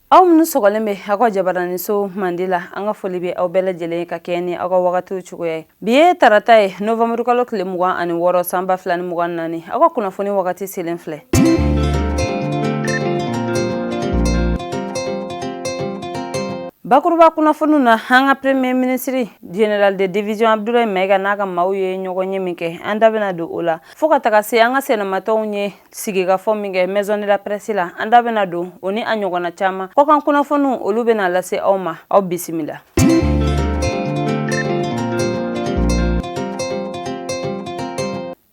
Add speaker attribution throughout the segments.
Speaker 1: Aw minnu sɔgɔlen bɛ aw ka jabaraniso mandi la, an ka foli bɛ aw bɛɛ lajɛlen ka kɛɲɛ ni aw ka wagatiw cogoya ye. Bi ye tarata ye, novembre kalo tile 26 san 2024. Aw ka kunnafoni wagati selen filɛ. Bakuruba kunnafoniw na, an ka premier ministre général de division Abdoulaye Maïga n'a ka maaw ye ɲɔgɔn ye min kɛ, an da bɛna don o la, fo ka taga se an ka sɛnɛmatɔnw ye sigikafɔ min kɛ maison de la presse la, an da bɛna don o ni a ɲɔgɔnna caman. Kɔkan kunnafoniw, olu bɛna lase aw ma. Aw bisimila.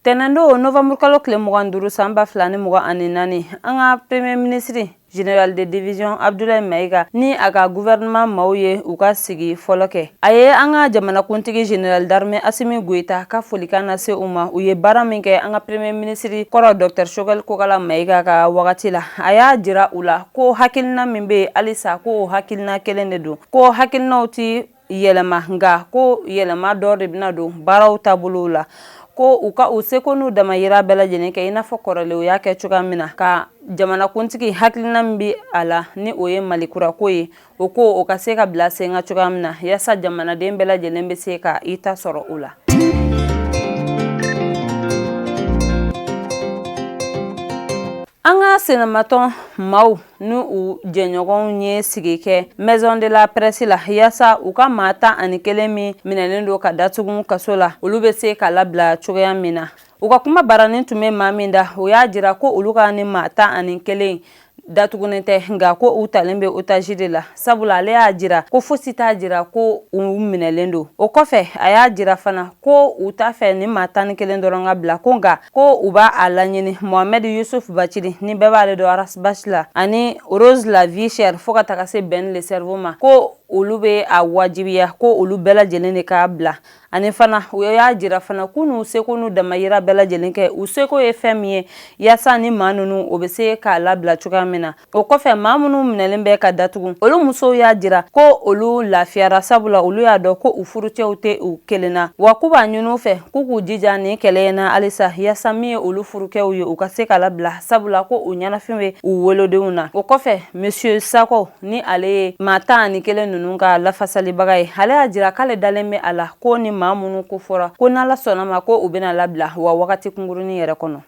Speaker 1: Tɛnɛndon, novembre kalo tile 25 san 2024, an ka premier ministre général de division Abdoulaye Maïga ni a ka gouvernement maaw ye u ka sigi fɔlɔ kɛ. A ye an ka jamanakuntigi général d'armée Assimi Goïta ka folikan lase u ma, u ye baara min kɛ an ka premier ministre kɔrɔ docteur Choguel Kokalla Maïga ka wagati la. A y'a jira u la ko hakilina min bɛ yen halisa, ko o hakilina kelen de don, ko hakilinaw ti yɛlɛma, nka ko yɛlɛma dɔ de bɛna don baaraw taabolow la, ko u ka u seko n'u damayira bɛɛ lajɛlen kɛ i n'a fɔ kɔrɔlen u y'a kɛ cogoya min na, ka jamanakuntigi hakilina min bɛ a la, ni o ye Mali kurako ye, o ko o ka se ka bila sen kan cogoya min na, yaasa jamanaden bɛɛ lajɛlen bɛ se ka i ta sɔrɔ o la. An ka sinamatɔn maaw ni u jɛɲɔgɔnw ye sigi kɛ maison de la presse la, yaasa u ka maa 11 min minɛnen don ka datugu kaso la, olu bɛ se ka labila cogoya min na. U ka kuma baranin tun bɛ maa min da, o y'a jira ko olu ka ni maa 11 datugunen tɛ, nka ko u talen bɛ otage de la, sabula ale y'a jira ko fosi t'a jira ko u minɛlen don. O kɔfɛ, a y'a jira fana ko u t'a fɛ ni maa 11 dɔrɔn ka bila, ko nka ko u b'a a laɲini Mohamed Yusuf Bacili, ni bɛɛ b'ale dɔn Ras Bath la, ani Rose la vie chère, fo ka taga se Ben le cerveau ma, ko olu bɛ a wajibiya ko olu bɛɛ lajɛlen de k'a bila. Ani fana u y'a jira fana k'u n'u seko n'u damayira bɛɛ lajɛlen kɛ, u seko ye fɛn min ye, yaasa ni maa ninnu o bɛ se k'a labila cogoya min na. O kɔfɛ, maa minnu minɛlen bɛ ka datugu, olu musow y'a jira ko olu lafiyara, sabula olu y'a dɔn ko u furucɛw tɛ u kelen na, wa k'u b'a ɲini u fɛ k'u k'u jija nin kɛlɛ in na halisa, yaasa min ye olu furukɛw ye, u ka se ka labila, sabula ko u ɲɛnafin bɛ u wolodenw na. O kɔfɛ, monsieur Sako, ni ale ye maa 11 ninnu ka lafasalibaga ye, ale y'a jira k'ale dalen bɛ a la ko ni maa minnu ko fɔra, ko n'Ala sɔnna ma, ko u bɛna labila wa wagati kunkurunin yɛrɛ kɔnɔ.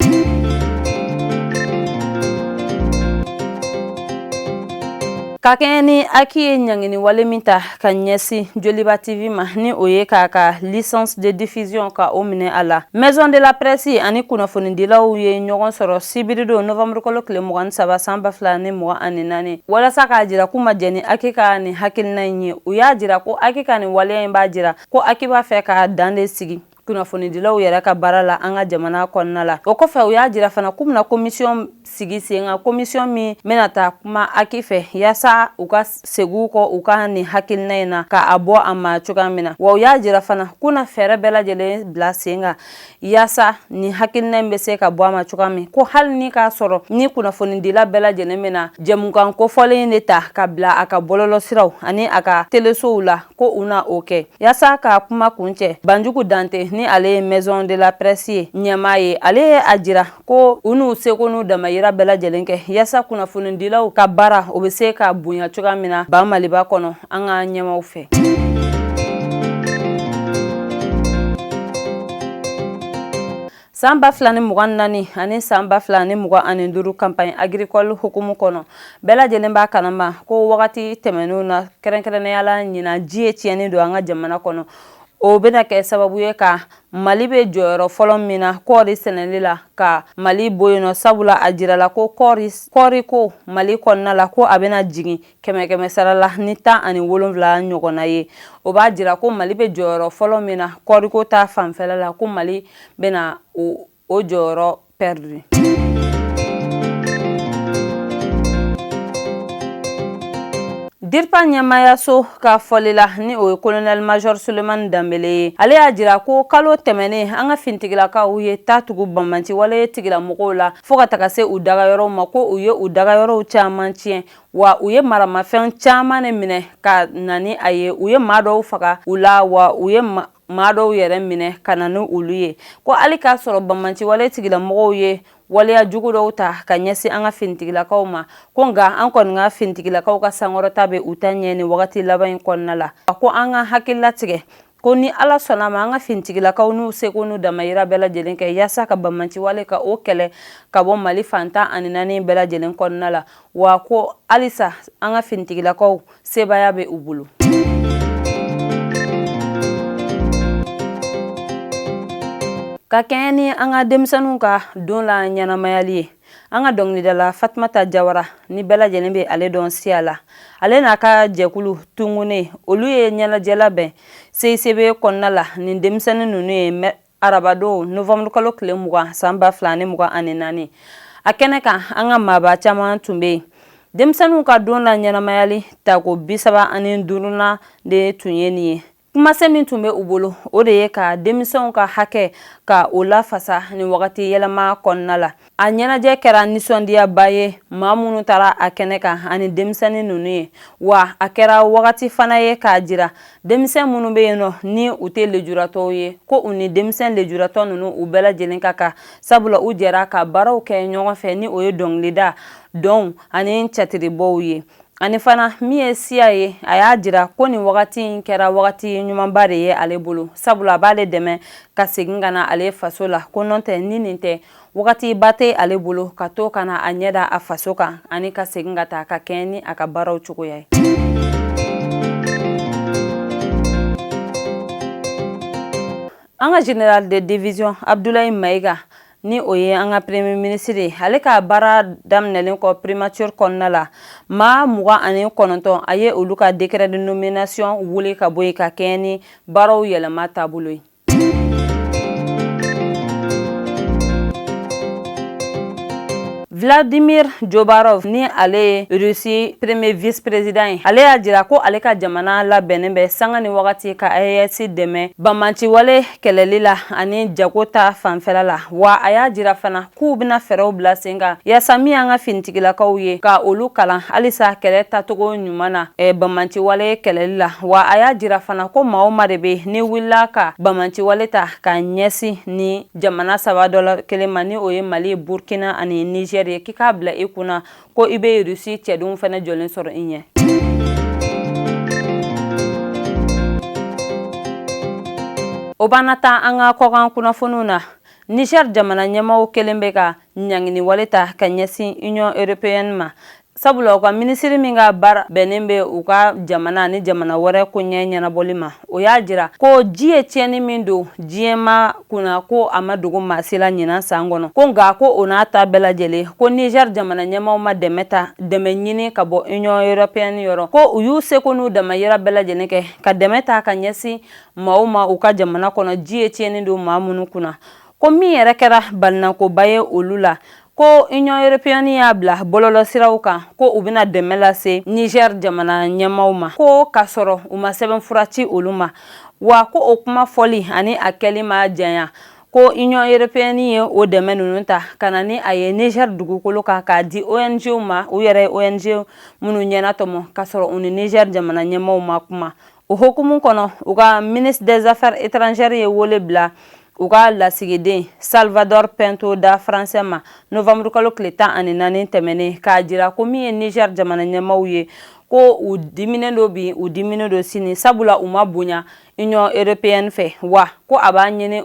Speaker 1: Ka kɛɲɛ ni HAQI ye ɲangini wale min ta ka ɲɛsin Joliba TV ma, ni o ye k'a ka licence de diffusion ka o minɛ a la, maison de la presse ani kunnafonidilaw ye ɲɔgɔn sɔrɔ sibiridon, novembre kalo tile 23 san 2024, walasa k'a jira k'u ma jɛn ni HAQI ka nin hakilina in ye. U y'a jira ko HAQI ka nin waleya in b'a jira ko HAQI b'a fɛ ka dan de sigi kunnafonidilaw yɛrɛ ka baara la an ka jamana kɔnɔna la. O kɔfɛ, u y'a jira fana k'u bɛna commission sigi sen kan, commission min bɛna taa kuma HAQI fɛ, yaasa u ka segin kɔ u ka nin hakilina in na ka a bɔ a ma cogoya min na. Wa u y'a jira fana k'u na fɛɛrɛ bɛɛ lajɛlen bila sen kan, yaasa nin hakilina in bɛ se ka bɔ a ma cogoya min, ko hali ni k'a sɔrɔ ni kunnafonidila bɛɛ lajɛlen bɛna jɛmukan kofɔlen de ta ka bila a ka bɔlɔlɔsiraw ani a ka telesow la, ko u na o kɛ. Yaasa ka kuma kuncɛ, Banjugu Dante, ni ale ye maison de la presse ye ɲɛmaa ye, ale ye a jira ko u n'u seko n'u damayira bɛɛ lajɛlen kɛ, yaasa kunnafonidilaw ka baara o bɛ se ka bonya cogoya min na ba Maliba kɔnɔ an ka ɲɛmaaw fɛ. San 2024 ani san 2025 campagne agricole hukumu kɔnɔ, bɛɛ lajɛlen b'a kalama ko wagati tɛmɛnenw na, kɛrɛnkɛrɛnnenya la ɲinan, ji ye tiɲɛni don an ka jamana kɔnɔ. O bɛna kɛ sababu ye ka Mali bɛ jɔyɔrɔ fɔlɔ min na kɔɔri sɛnɛli la, ka Mali bɔ yen nɔ, sabula a jirala ko kɔɔri ko Mali kɔnɔna la, ko a bɛna jigin kɛmɛ kɛmɛ sara la ni 17 ɲɔgɔnna ye. O b'a jira ko Mali bɛ jɔyɔrɔ fɔlɔ min na kɔɔriko ta fanfɛla la, ko Mali bɛna o jɔyɔrɔ perdre. DIRPA ɲɛmaayaso ka fɔli la, ni o ye colonel major Sulemani Danbele ye, ale y'a jira ko kalo tɛmɛnen, an ka finitigilakaw ye ta tugu banbanci wale tigilamɔgɔw la fo ka taga se u dagayɔrɔw ma, ko u ye u dagayɔrɔw caman tiɲɛ, wa u ye maramafɛn caman de minɛ ka na ni a ye. U ye maa dɔw faga u la, wa u ye maa dɔw yɛrɛ minɛ ka na ni olu ye. Ko hali k'a sɔrɔ banbanci wale tigilamɔgɔw ye waleya jugu dɔw ta ka ɲɛsin an ka finitigilakaw ma, ko nka an kɔni ka finitigilakaw ka sankɔrɔta bɛ u ta ɲɛ nin wagati laban in kɔnɔna la. A ko an ka hakili latigɛ ko ni Ala sɔnna ma, an ka finitigilakaw n'u seko n'u damayira bɛɛ lajɛlen kɛ yaasa ka banbanci wale ka o kɛlɛ ka bɔ Mali fan 14 bɛɛ lajɛlen kɔnɔna la, wa ko halisa an ka finitigilakaw sebaaya bɛ u bolo. Ka kɛɲɛ ni an ka denmisɛnninw ka don la ɲɛnamayali ye, an ka dɔnkilidala Fatumata Jawara, ni bɛɛ lajɛlen bɛ ale dɔn Siya la, ale n'a ka jɛkulu Tungune, olu ye ɲɛnajɛ labɛn CICB kɔnɔna la ni denmisɛnnin ninnu ye arabadon novembre kalo tile 20 san 2024. A kɛnɛ kan, an ka maaba caman tun bɛ yen. Denmisɛnninw ka don la ɲɛnamayali tako 35nan de tun ye nin ye. Kumasen min tun bɛ u bolo, o de ye ka denmisɛnw ka hakɛ ka o lafasa nin wagati yɛlɛma kɔnɔna la. A ɲɛnajɛ kɛra nisɔndiyaba ye maa minnu taara a kɛnɛ kan ani denmisɛnnin ninnu ye, wa a kɛra wagati fana ye k'a jira denmisɛn minnu bɛ yen nɔ ni u tɛ lujuratɔw ye, ko u ni denmisɛn lujuratɔ ninnu u bɛɛ lajɛlen ka kan, sabula u jɛra ka baaraw kɛ ɲɔgɔn fɛ, ni o ye dɔnkilida, dɔnw ani catiribɔw ye. Ani fana, min ye Siya ye, a y'a jira ko nin wagati in kɛra wagati ɲumanba de ye ale bolo, sabula a b'ale dɛmɛ ka segin ka na ale faso la, ko nɔntɛ ni nin tɛ, wagatiba tɛ ale bolo ka to ka na a ɲɛ da a faso kan ani ka segin ka taa ka kɛɲɛ ni a ka baaraw cogoya ye. An ka général de division Abdoulaye Maïga, ni o ye an ka premier ministre ye, ale ka baara daminɛlen kɔ primature kɔnɔna la, maa 29, a ye olu ka décret de nomination wuli ka bɔ yen ka kɛɲɛ ni baaraw yɛlɛma taabolo ye. Vladimir Djobarov, ni ale ye Russie premier vice-président ye, ale y'a jira ko ale ka jamana labɛnnen bɛ sanga ni wagati ka AES dɛmɛ banbaanciwale kɛlɛli la ani jago ta fanfɛla la. Wa a y'a jira fana k'u bɛna fɛɛrɛw bila sen kan yaasa min y'an ka finitigilakaw ye, ka olu kalan halisa kɛlɛ tacogo ɲuman na banbaanciwale kɛlɛli la. Wa a y'a jira fana ko maa o maa de bɛ ni wulila ka banbaanciwale ta ka ɲɛsin ni jamana saba dɔ la kelen ma, ni o ye Mali, Burkina ani Niger ye, k'i k'a bila i kunna ko i bɛ Russie cɛdenw fana jɔlen sɔrɔ i ɲɛ. O b'an ta an ka kɔkan kunnafoniw na. Niger jamana ɲɛmaaw kelen bɛ ka ɲangini wale ta ka ɲɛsin Union européenne ma, sabula u ka minisiri min ka baara bɛnnen bɛ u ka jamana ni jamana wɛrɛ koɲɛ ɲɛnabɔli ma, o y'a jira ko ji ye tiɲɛni min don diɲɛmaa kunna, ko a ma dogo maa si la ɲinan san kɔnɔ. Ko nka ko o n'a ta bɛɛ lajɛlen, ko Niger jamana ɲɛmaaw ma dɛmɛ ta dɛmɛ ɲini ka bɔ Union européenne yɔrɔ, ko u y'u seko n'u damayira bɛɛ lajɛlen kɛ ka dɛmɛ ta ka ɲɛsin maaw ma u ka jamana kɔnɔ, ji ye tiɲɛni don maa minnu kunna. Ko min yɛrɛ kɛra balinankoba ye olu la, ko Union européenne y'a bila bɔlɔlɔsiraw kan ko u bɛna dɛmɛ lase Niger jamana ɲɛmaaw ma, ko k'a sɔrɔ u ma sɛbɛnfura ci olu ma. Wa ko o kuma fɔli ani a kɛli ma janya, ko Union européenne ye o dɛmɛ ninnu ta ka na ni a ye Niger dugukolo kan k'a di ONG ma, u yɛrɛ ye ONG minnu ɲɛnatɔmɔ, k'a sɔrɔ u ni Niger jamana ɲɛmaaw ma kuma. O hukumu kɔnɔ, u ka ministre des affaires étrangères ye wele bila u ka lasigiden Salvador Pinto da França ma novembre kalo tile 14 tɛmɛnen, k'a jira ko min ye Niger jamana ɲɛmaaw ye, ko u diminen don bi, u diminen don sini, sabula u ma bonya Union européenne fɛ. Wa ko a b'a ɲini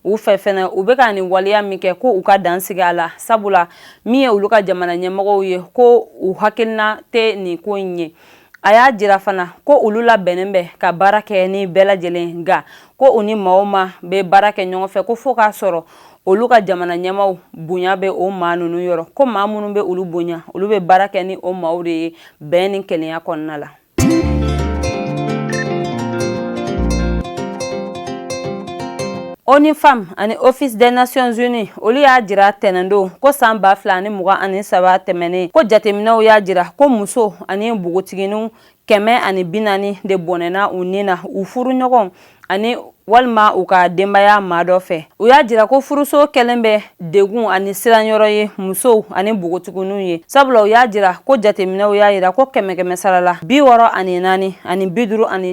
Speaker 1: u fɛ fɛnɛ, u bɛ ka nin waleya min kɛ, ko u ka dan sigi a la, sabula min ye olu ka jamana ɲɛmɔgɔw ye, ko u hakilina tɛ nin ko in ye. A y'a jira fana ko olu labɛnnen bɛ ka baara kɛ ni bɛɛ lajɛlen, nka ko u ni maa o maa bɛ baara kɛ ɲɔgɔn fɛ, ko fo k'a sɔrɔ olu ka jamana ɲɛmaaw bonya bɛ o maa ninnu yɔrɔ, ko maa minnu bɛ olu bonya, olu bɛ baara kɛ ni o maaw de ye bɛn ni kelenya kɔnɔna la. ONU Femmes ani Office des Nations Unies, olu y'a jira tɛnɛndon ko san 2023 tɛmɛnen, ko jateminɛw y'a jira ko muso ani npogotigininw 140 de bɔnɛna u ni na u furuɲɔgɔn ani walima u ka denbaya maa dɔ fɛ. U y'a jira ko furuso kɛlen bɛ degun ani siranyɔrɔ ye musow ani npogotigininw ye, sabula u y'a jira ko jateminɛw y'a jira ko kɛmɛ sara la 64 ani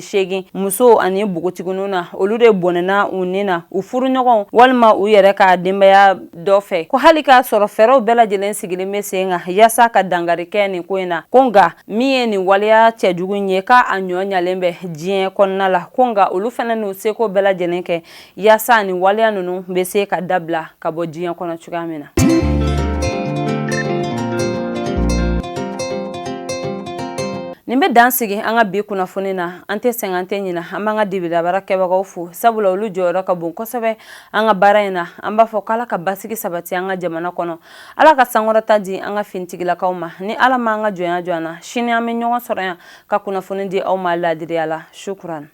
Speaker 1: 58 musow ani npogotigininw na, olu de bɔnɛna u ni na u furuɲɔgɔnw walima u yɛrɛ ka denbaya dɔ fɛ. Ko hali k'a sɔrɔ fɛɛrɛw bɛɛ lajɛlen sigilen bɛ sen kan yaasa ka dankari kɛ nin ko in na, ko nka min ye nin waleya cɛjugu in ye, k'a ɲɔ ɲalen bɛ diɲɛ kɔnɔna la, ko nka olu fana n'u seko bɛɛ lajɛlen kɛ yaasa nin waleya ninnu bɛ se ka dabila ka bɔ diɲɛ kɔnɔ cogoya min na. Nin bɛ dan sigi an ka bi kunnafoni na. An tɛ sɛgɛn, an tɛ ɲina, an b'an ka dibilabaara kɛbagaw fo, sabula olu jɔyɔrɔ ka bon kosɛbɛ an ka baara in na. An b'a fɔ k'Ala ka basigi sabati an ka jamana kɔnɔ, Ala ka sankɔrɔta di an ka finitigilakaw ma. Ni Ala ma an ka jɔnya jɔ an na, sini an bɛ ɲɔgɔn sɔrɔ yan ka kunnafoni di aw ma laadiriya la. Shukran.